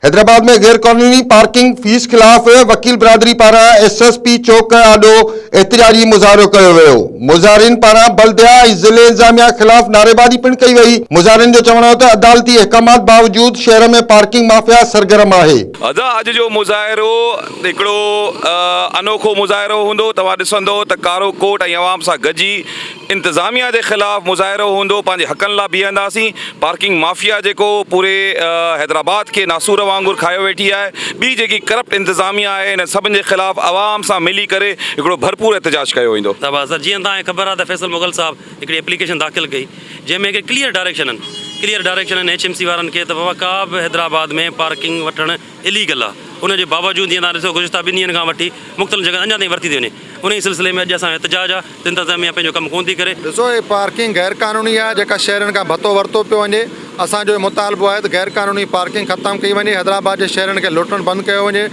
حيدرآباد ۾ غيرقانوني parking fee خلاف وڪيل برادري پاران ايس ايس پي چوڪ آڏو احتجاجي مظاهرو ڪيو ويو. مظاهرين پاران بلديا ۽ ضلعي انتظاميا خلاف نعريبازي پڻ ڪئي وئي. مظاهرين جو چوڻ هو ته عدالتي احڪامات باوجود شهر ۾ پارڪنگ مافيا سرگرم آهي. ادا اڄ جو مظاهرو هڪڙو انوکو مظاهرو هوندو توهان ڏسندو ته ڪارو ڪوٽ ۽ عوام سان گڏجي انتظاميا جي خلاف مظاهرو هوندو پنهنجي حقن لا بيهنداسين پارڪنگ مافيا جيڪو پوري حيدرآباد کي ناسور وانگر کايو ويٺي آهي ٻي جيڪي ڪرپٽ انتظاميا آهي انهن سڀن جي خلاف عوام سان ملي ڪري هڪڙو ڀرپور احتجاج ڪيو ويندو. صاحب سر جيئن توهان کي خبر آهي ته فيصل مغل صاحب هڪڙي ايپليڪيشن داخل ڪئي جنهن ۾ هڪڙي ڪليئر ڊائريڪشن آهن ڪليئر ڊائريڪشن آهن ايڇ ايم سي وارن کي ته بابا ڪا به حيدرآباد ۾ پارڪنگ وٺڻ اليگل آهي ان جي باوجود جيئن توهان ڏسو گذشته ٻن ڏينهن کان وٺي مختلف جڳهن اڃا تائين ورتي ٿي وڃي انهي سلسلي ۾ اڄ اسان جو احتجاج آهي ته انتظاميا پنهنجو ڪم ڪونه ٿي ڪري. ڏسو هي پارڪنگ غير قانوني آهي جيڪا شهرين کان ڀتو ورتو پيو وڃي اسان جو اهو مطالبو آهي ته غير قانوني پارڪنگ ختم ڪئي وڃي حيدرآباد جي شهرين کي لٽڻ بند ڪيو وڃي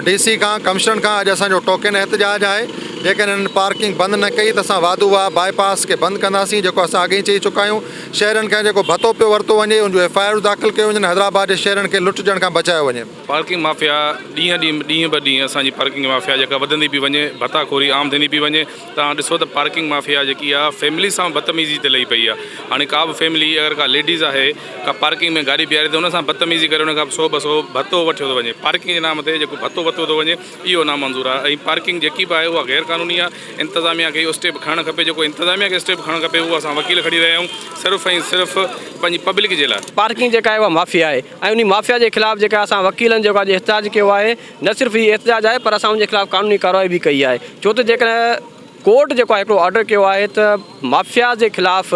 ڊي سي کان ڪمشنر کان اڄ اسان جو ٽوڪن احتجاج آهي جيڪڏهن هنن پارڪنگ بند نه ڪئي ته اسان واڌو واهه باء پاس کي بند ڪنداسين جيڪو اسان اڳ ئي چئي چڪا آهيون شهرين کان جيڪو ڀتو پيو ورتو وڃي ان جون ايف I آرون داخل ڪيون وڃن حيدرآباد جي شهرين کي لٽجڻ کان بچايو وڃي. پارڪنگ مافيا ڏينهن ڏينهن ڏينهن به ڏينهن اسان جي پارڪنگ مافيا جيڪا وڌندي پئي وڃي ڀتا خوري عام ٿيندي پئي وڃي توهان ڏسو ته پارڪنگ مافيا جيڪي آ فيملي سان بدتميزي تي لهي پئي آ هاڻي ڪا به فيملي اگر ڪا ليڊيز آهي ڪا پارڪنگ ۾ گاڏي بيهاري ته ان سان بدتميزي ڪري ان کان سو ٻه سو ڀتو وٺيو ٿو وڃي پارڪنگ جي نام تي جيڪو ڀتو ورتو ٿو وڃي اهو نامنظور آ ۽ پارڪنگ جيڪي به آهي اها غير قانوني آ انتظاميا کي اهو اسٽيپ کڻڻ کپي جيڪو انتظاميا کي اسٽيپ کڻڻ کپي اهو اسان وڪيل کڻي رهيا آهيون صرف ۽ صرف پنهنجي پبلڪ جي لاء. پارڪنگ جيڪا آهي اها مافيا آهي ۽ انهي مافيا جي خلاف جيڪا اسان وڪيلن جيڪو اڄ احتجاج ڪيو آهي نه صرف هي احتجاج آهي پر اسان ان جي خلاف قانوني ڪارروائي به ڪئي آهي ڇو ته جيڪڏهن ڪورٽ جيڪو آهي هڪڙو آرڊر ڪيو آهي ته مافيا جي خلاف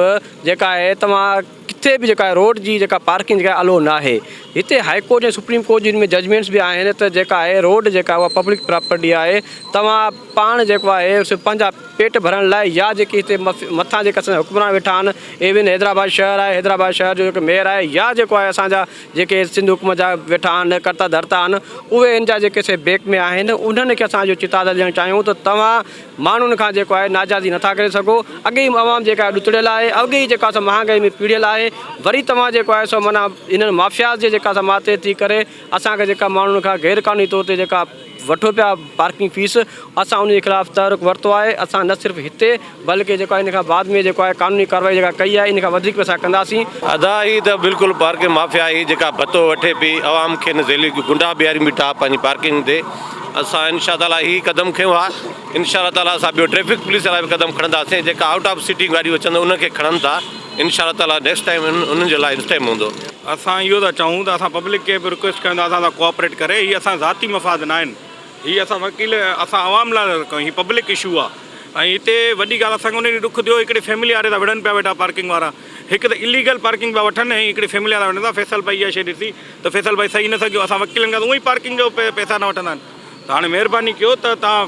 جيڪا آهي توهان ڪٿي به جيڪا آهي روڊ جي جيڪا پارڪنگ جيڪا الو ناهي هتي هائي ڪورٽ ۽ سپريم ڪورٽ جي ان ۾ ججمينٽس به آهن ته جيڪا آهي روڊ جيڪا اها پبلڪ پراپرٽي آهي توهان پاڻ جيڪو آهي سو پنهنجا پيٽ ڀرڻ لاء يا جيڪي هتي مٿان جيڪا اسان جا حڪمران ويٺا آهن ايون حيدرآباد شهر آهي حيدرآباد شهر جو جيڪو ميئر آهي يا جيڪو آهي اسان جا جيڪي سنڌ حڪومت جا ويٺا آهن ڪرتا ڌرتا آهن اهي ان جا جيڪي سي بيڪ ۾ آهن انهن کي اسان اهو چتاء ٿا ڏيڻ چاهيون ته توهان ماڻهن کان جيڪو آهي ناجائزي نٿا ڪري سگهو، اڳي ئي عوام جيڪا آهي ڏتڙيل آهي، اڳي ئي جيڪا سو مهانگائي ۾ پيڙهيل آهي، وري توهان جيڪو آهي سو معنيٰ انهن مافياز جي جيڪا سا ماتحت ٿي ڪري اسان کي جيڪا ماڻهن کان غير قانوني طور تي جيڪا وٺو پيا پارڪنگ فيس اسان ان جي خلاف تحرڪ ورتو آهي، اسان نه صرف هتي بلڪه جيڪو آهي ان کان بعد ۾ جيڪو آهي قانوني ڪارروائي جيڪا ڪئي آهي ان کان وڌيڪ به اسان ڪنداسين. ادا هي ته بلڪل پارڪنگ مافيا آهي جيڪا ڀتو وٺي پئي عوام کي نه ذيلي گنڊا بيهاريون بيٺا پنهنجي پارڪنگ تي اسان انشاء تعالي هي قدم کنيو آهي انشاء الله تعالي اسان ٻيو ٽريفڪ پوليس لاء به قدم کڻنداسين جيڪا آئوٽ آف سٽي گاڏيون اچن انهن کي کڻن ٿا انشاء الله تعالي نيڪسٽ ٽائيم انهن جي لاء اسٽيپ هوندو. اسان اهو ٿا چاهون ته اسان پبلڪ کي به رڪويسٽ ڪيون ته اسان سان ڪوآپريٽ ڪري هي اسان ذاتي مفاد نه آهن هي اسان وڪيل اسان عوام لاء ٿا ڪيون هي پبلڪ اشو آهي ۽ هتي وڏي ڳالهه اسان کي ان ڏينهن ڏک ٿيو هڪڙي فيملي واري سان وڙهن پيا ويٺا پارڪنگ وارا هڪ ته اليگل پارڪنگ پيا وٺن ۽ هڪڙي فيملي وارا وڙهن ٿا فيصل ڀائي اها شي ڏسي ته فيصل ڀائي سهي نه سگهيو اسان وڪيلن کان ته اونئن ئي پارڪنگ جو پئسا نه وٺندا آهن ته هاڻي مهرباني ڪيو ته توهان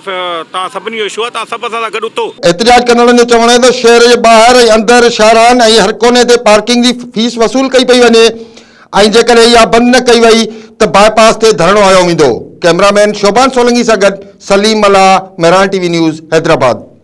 توهان سڀني جو اشو آهي توهان سڀ اسان سان گڏ اٿو. احتجاج ڪندڙن جو چوڻ آهي ته شهر جي ٻاهر ۽ اندر شاهراهن ۽ هر ڪوني تي پارڪنگ جي فيس وصول ڪئي پئي وڃي ۽ جيڪڏهن اها بند نه ڪئي وئي ته باء پاس تي ڌرڻو هنيو ويندو. ڪئميرا مين شوبان سولنگي سان گڏ Saleem Mallah, Mehran T V news, Hyderabad.